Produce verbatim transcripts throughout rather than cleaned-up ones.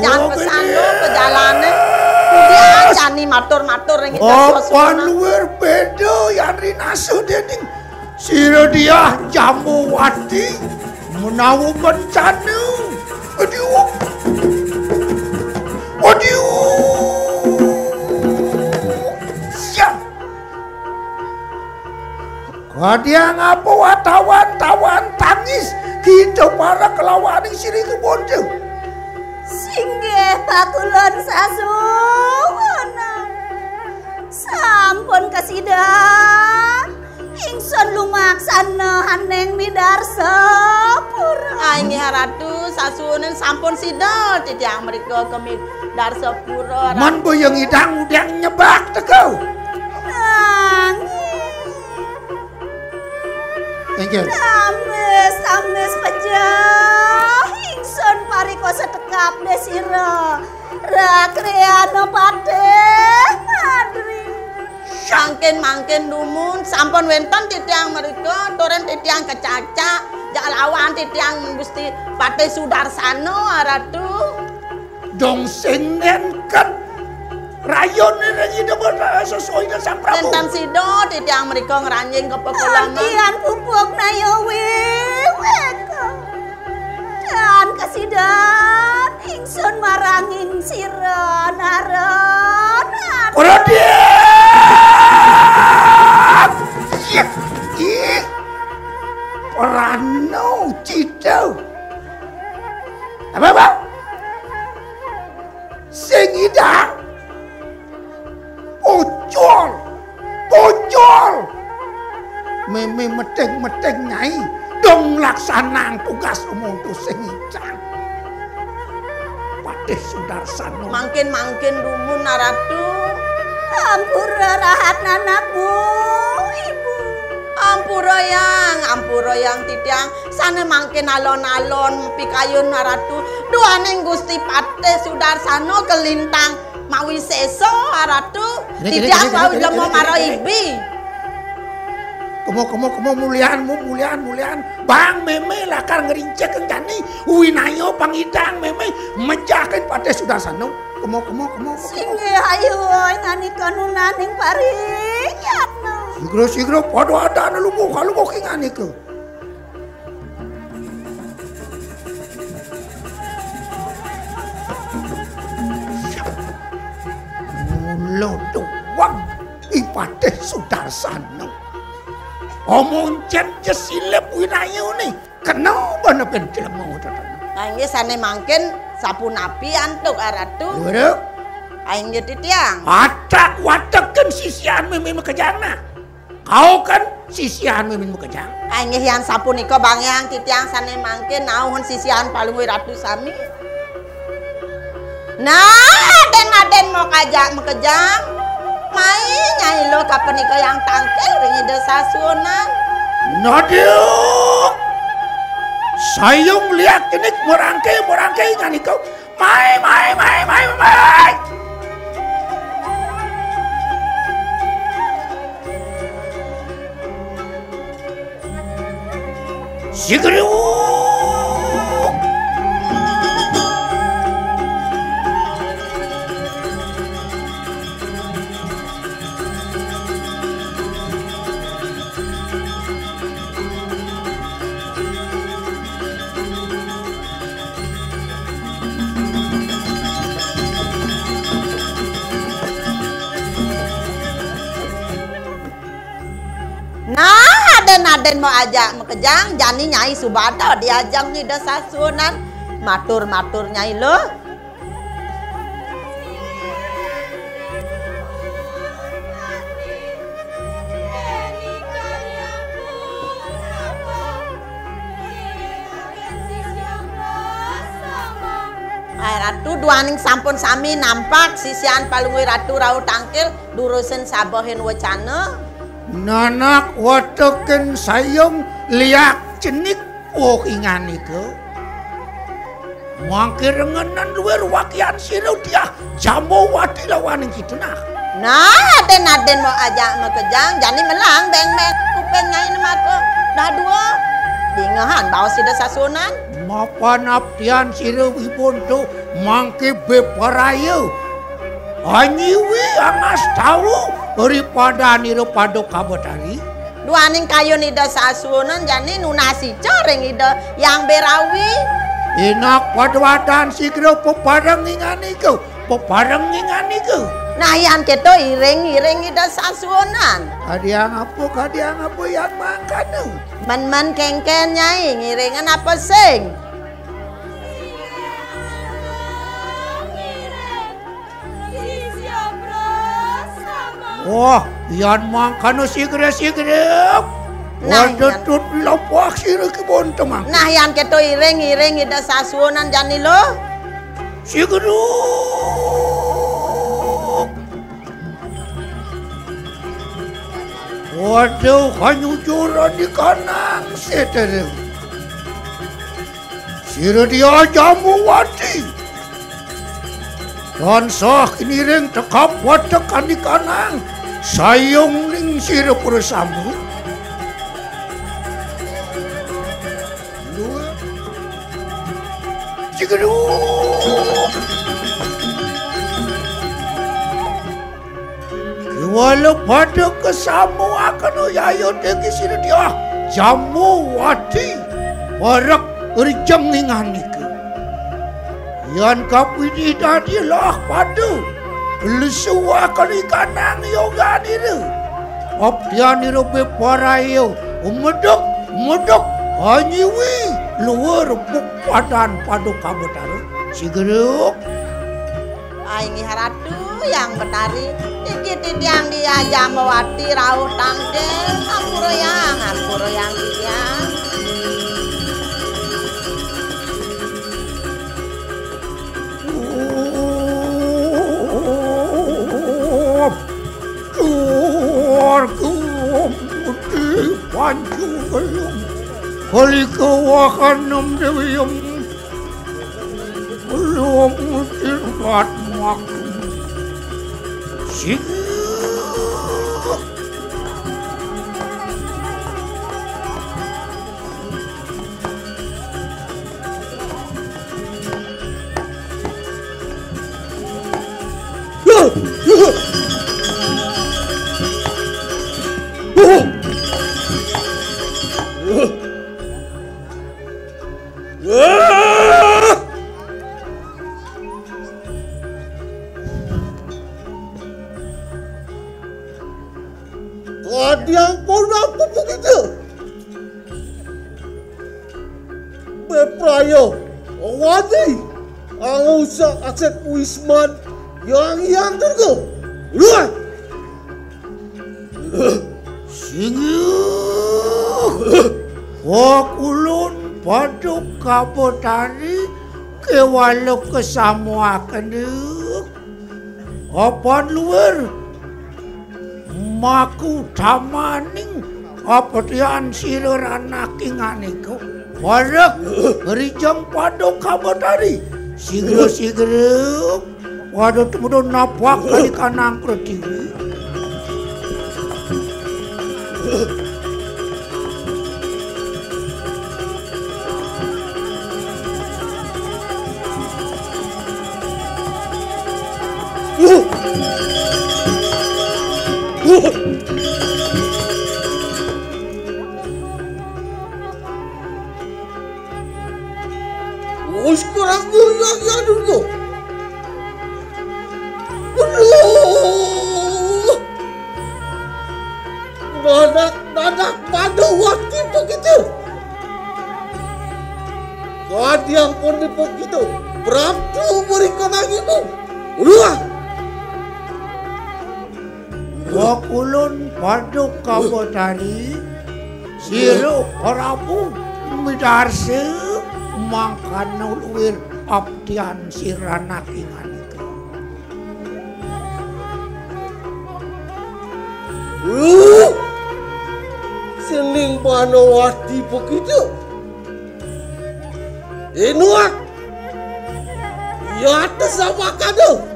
Jangan pesan lo ke jalané. Kemudian jani matur-matur ring Ida Apa Sasana. Luwih beda yan rinasa dening sira Diah Jambawati menawa bencana. Aduh. Aduh. Siap. Kadya ngapa watawan-tawan tangis kita para kelawaning sirih kebonja. Singgih pakulun sasuhunan. Sampun kasida. Ingsun lumaksana haning midarsa pura. Ah, inggih Ratu, sasuhunan sampun sida titiang mrika ke midarsa pura. Man boya ngidang udang nyebak teka. Nanging Inggih. Tamis, tamis pejah, ingsun parikosa tekap desira. Rakriana patih madri. Mangkin-mangkin dumun sampun wénten titiang mrika, turin titiang kecacak, jalawan titiang Gusti Patih Sudarsana, Ratu. Dong sing nengket. Rayone ring Ida Basa Ida Sang Prabu. Nénten sida titiang mrika ngranjing ka pekulaman. Kantian pupuk naya wiweka. Dan kasidan ingsun marangin sira nara. Ora diam. Ih. Prano cita. Apa, apa? Sing idang. Pocol. Pocol. Mémé meting-meting, Nyai. Dong laksanang tugas umuntu sing idang. Patih Sudarsana. Mangkin-mangkin dumun, Ratu. Ampura rahat nanakmu, Ibu. Ampura yang, ampura yang titiang. Sané mangkin alon-alon pikayun, Ratu. Duaning Gusti Patih Sudarsana kalintang mawisésa, Ratu. Titiang wau jama mara ibi. Kemo, kemo, kemo, mulian, mu-, mulian, mulian. Bang mémé lakar ngrincik jani, winaya pangidang mémé mejahin Patih Sudarsana. Kemo, kemo, kemo, kemo. Singgih ayu, nganika nunaning parinyatna. Sigra, sigra, pada adana lungguh, kalungguh ki nganika. Mula doang I Patih Sudarsana. Omong cen jesilip winayane. Kena bana pen jelema tetenan. Nah, inggih sane mangkin sapunapi antuk, Ratu? Lho, Ratu. Ah, inggih titiang. Atak watekin sisian mimi makejang nah. Kau kan sisian mimi makejang. Ah, inggih yan sapunika bangyang titiang sane mangkin nauhun sisian Palungguh Ratu sami. Nah, aden-aden mau kajak makejang. Mai Nyai Luh kapenika yang tangkil ring Ida Sasuhunan. Nadya. Sayung liak jenik merangke, merangke nganika. Mai, mai, mai, mai, mai. Sigriwuk. Nah, aden-aden mau ajak makejang, jani Nyai Subada diajeng Ida Sasuhunan. Matur-matur Nyai Luh. Ai Ratu, duaning sampun sami nampak sisian Palungguh Ratu rauh tangkil durusin sabehin wecana. Nanak watekin sayung liak cenik. Oh, inganika. Mangke rengenan luwih wakian sira Diah Jambawati lawaning kita nah. Nah, aden-aden mau ajak makejang, jani melang beng-beng kuping Nyai Nemaka. Dah dua. Dingehan baos Ida Sasuhunan. Apan abdian sira wibuntu mangke beparaya. Anyiwi angas tawu ri padanira Paduka Betari. Duaning kayun Ida Sasuhunan jani nunas ica ring Ida Hyang Berawi. Inak paduadan sigra pepareng inganika, pepareng inganika. Nah, yan keto iring-iring Ida Sasuhunan. Kadiang apa, kadiang apa yan mangkana? Men-men kengken, Nyai, ngiringan apa sing? Wah, yan mangkana sigra-sigra. Nah, yan. Wadetut lapak sira kibon temang. Nah, yan keto iring-iring Ida Sasuhunan jani lo. Sigra. Waduh, kanyujuran di kanang setereng. Sira dia Jamuwati. Tansah kiniring tekap watek kanikanang sayung ning sira prasama. Cigedu. Kéwala pada kasamuakana yaya degi sira dia Jamuwati, parek rijeng inganika. Yan kapidih dadi lah pada lesuakana ikanang yoganira. Abdianira beparaya, medek, medek, anyiwi, luwur buk padan Paduka Betara. Sigeruk. Ah, inggih Ratu Hyang Betari, niki titiang Diah Jamawati rauh tangkil, ampura Hyang, ampura Hyang titiang. Keluarga putih Pancu Gelung, kalika wahan nem dewi Ulung tirbat maku. Sing. Kadiang pun aku begitu. Beprayo, wadi, ausa aset wisman, yang yang tergo. Luar. Singgih, wak ulun Paduka Betari kewala kesamuakana. Apan luwir, maku tamaning apetian sira ranak inganika. Parek rijeng Paduka Betari. Sigra-sigra. Waduh, tumudun napak kali kanang pretiwi. Wis kurang mulia ya dulu. Aduh. Nanak, nanak pada waktu begitu. Kadiang pun begitu. Praptu berikan agimu. Ulua. Wak ulun Paduka Betari, sira Prabu midarsa mangkana luwir abdian sira ranak inganika. Uh, sining Banowati begitu. Inuak. Yata sama kado.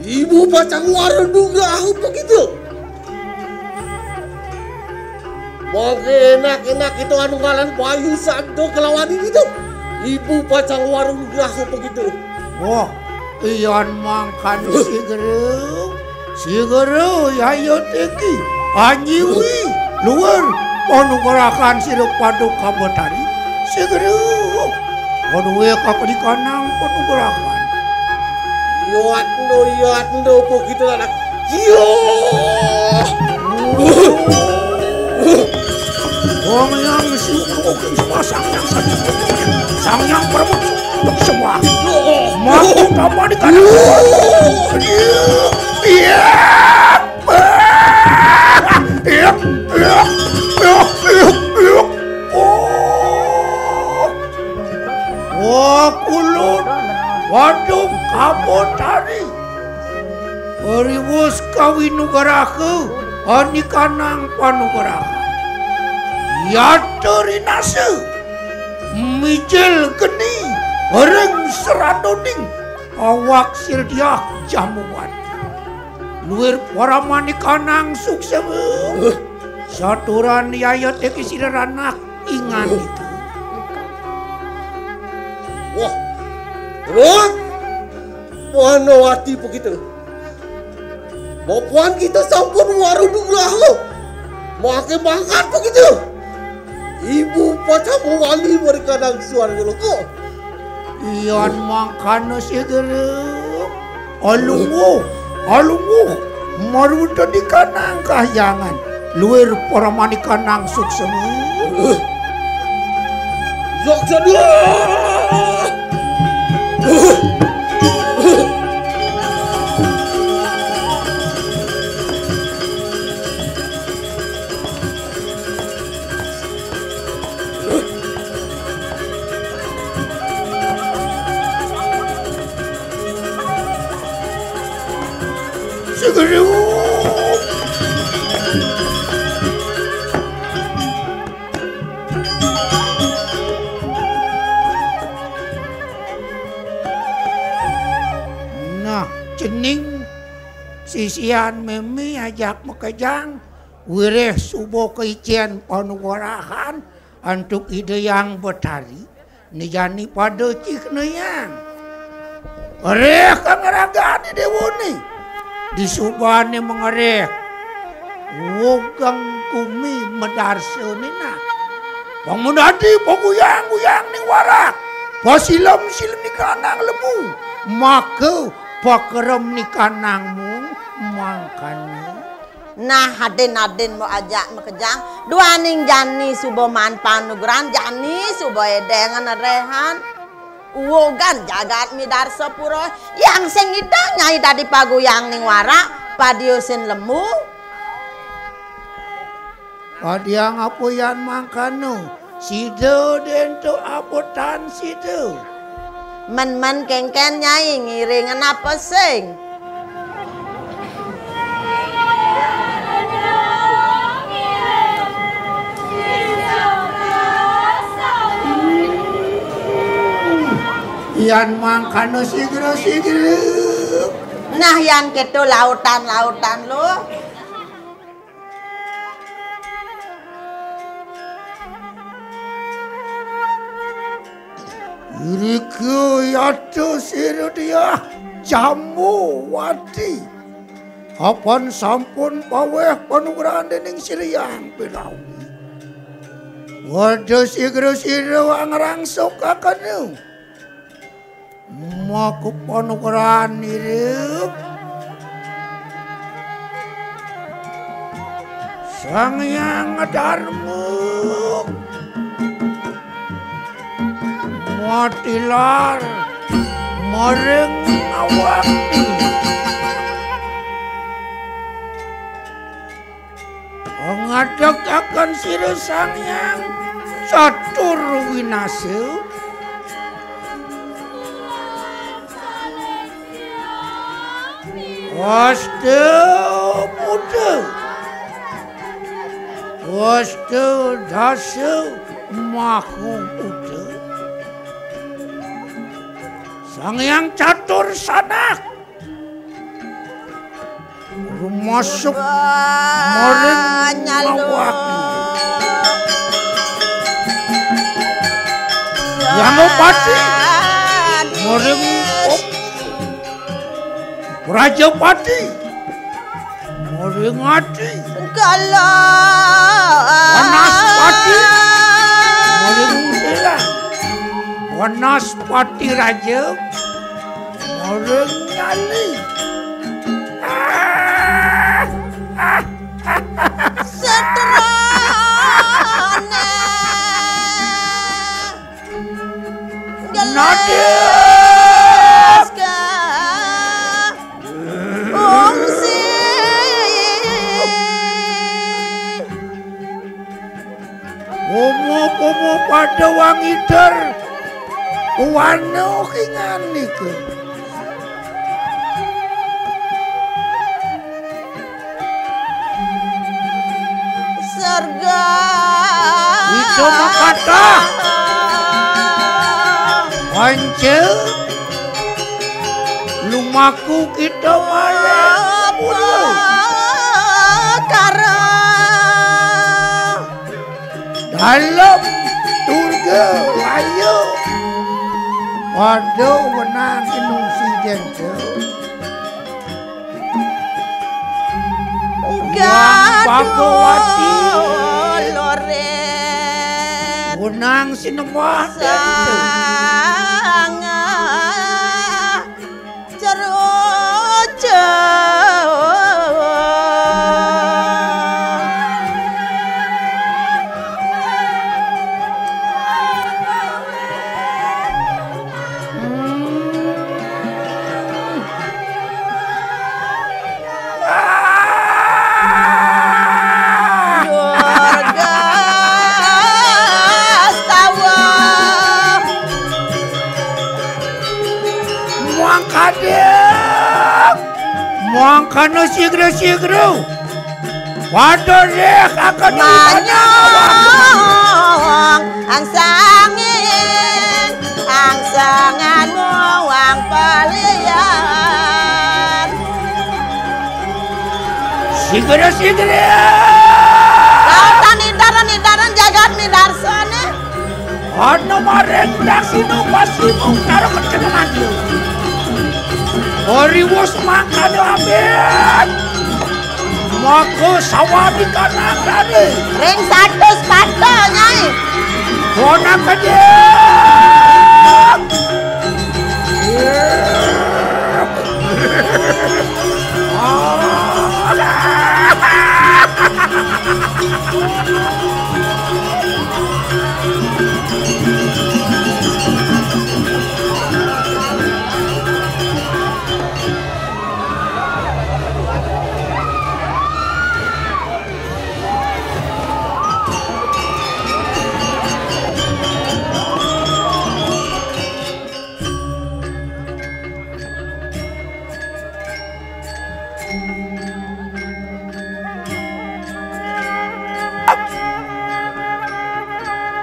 Ibu pacang warenung aku begitu. Oke, enak-enak itu anu ngaran bayu sando kelawan ini tuh. Ibu pacang warung gelas apa gitu. Wah, iyan mangkana sigera. Sigera yaya teki. Anyiwi luar panugrahan sira paduka Betari. Sigera. Paduwe kakedikanang panugrahan. Yatno, yatno, begitu anak. Yo. Wong yang suku sepasang yang satu. Sang yang perempuan semua. Mau tambah di kanan. Iya. Iya. Iya. Iya. Iya. Iya. Oh. Wah, kulun. Waduh, kabotari. Riwus kawinugraha, anikanang panugraha. Yata rinasa, mijil geni, ring seradoning, awak sirdiah jamuan. Luir paramanikanang suksema. Saturan yaya teki sira ranak ingan itu. Wah, terus? Manawati begitu. Bapuan kita sampun waru dulaho. Make mangkat begitu. Ibu pacang wali mereka nang suarga loko. Iyan mangkana segera. Alungguh, alungguh. Maruta dikanang kahyangan. Luir paramanikanang suksema. Suksema. Segera. Nah, cening sisian meme ajak makejang, wireh suba kaicen panugrahan antuk Ida Hyang Betari, ne jani pada cihnayang. Reh kang ragane dewane. Disubane mangreh. Wogang gumi madarsane nah. Pang madadi paguyang-guyang ning warak. Pasilem-silem nikanang lemu. Maka pakerem nikanang mung mangkana. Nah, adin-adin mau ajak makejang. Duaning jani suba maan panugrahan, jani suba edengan rehan. Uwugan jagat midarsa pura, yang sing ida nyai dadi paguyang ning warak, padiusin lemu. Padiang apa yan mangkana? Sida dento abutan sida. Men-men kengken nyai ngiringan apa sing? Yan mangkana sigra-sigra. Nah, yan keto lautan-lautan lo. Irika yata sira diah Jambawati. Apan sampun paweh panugrahan dening Sri Hyang Pirawi. Wada sigra sira angrangsukakana. Maka panugrahan irip. Sang Hyang Dharma matilar maring awakti. Ngadegaken sira Sang Hyang Catur Winasa. Wasta Buddha. Wasta Dasa Mahu Buddha. Sang Hyang Catur Sanak. Rumasuk maring nyalo. Awak. Yang pati. Muring, oh. Rajapati. Muring ati. Kala. Wanaspati. Muring silang. Wanaspati raja. Muring nyali. Setrane. Nadya. Gelas ka ungsi. Pomo-pomo pada wangi ter. Wano kingan niku. Serga. Itu makata. Panca. Lumaku kita malam. Kara. Dalam turga raya. Pada wenang inung siden tu. Gaduh Bhagawati. Loren. Wenang sinembah dan tu. Sangah. Cerucuk. Durga Stawa. Muang kadek. Muang kana sigra-sigra. Pada reh akan manyong angsangin, angsangan muang palian. Sigra-sigra. Lautan indaran-indaran jagat midarsana. Ana maring daksina pasti mung karo kecenengan dia. Oriwus mangkane abet. Maka sawadi kanang rare. Ring satus pata, Nyai. Kona kejek.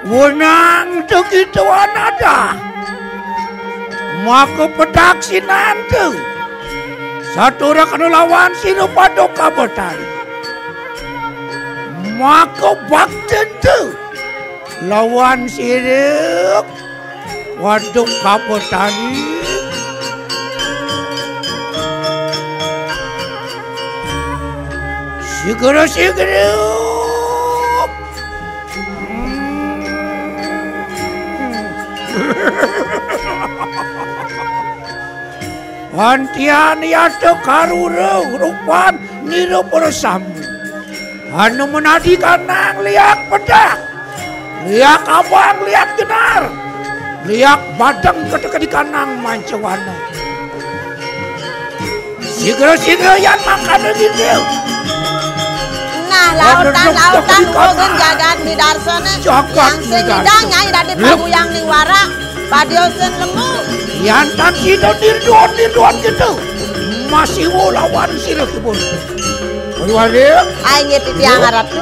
Wenang tu kita wanada. Maka pedak sinantu. Saturak anu lawan sira pada kabetan. Maka bakten tu. Lawan sira Waduh, kabetan. Sigra-sigra. Antian yata karura rupan nira para sami. Anu menadi kanang liak pedak. Liak abang, liak jenar. Liak badeng ketek di kanang mancawana. Sigra-sigra yan mangkana dindil. Nah, lautan-lautan ugen jagat midarsana. Jagat yang sing midarsana. Nyai dadi paguyang ning wara. Padiosen lemu. Yan tan sida dirduan-dirduan gitu. Masih lawan sira kibun. Aduh, aduh. Ai nggih titiang ratu.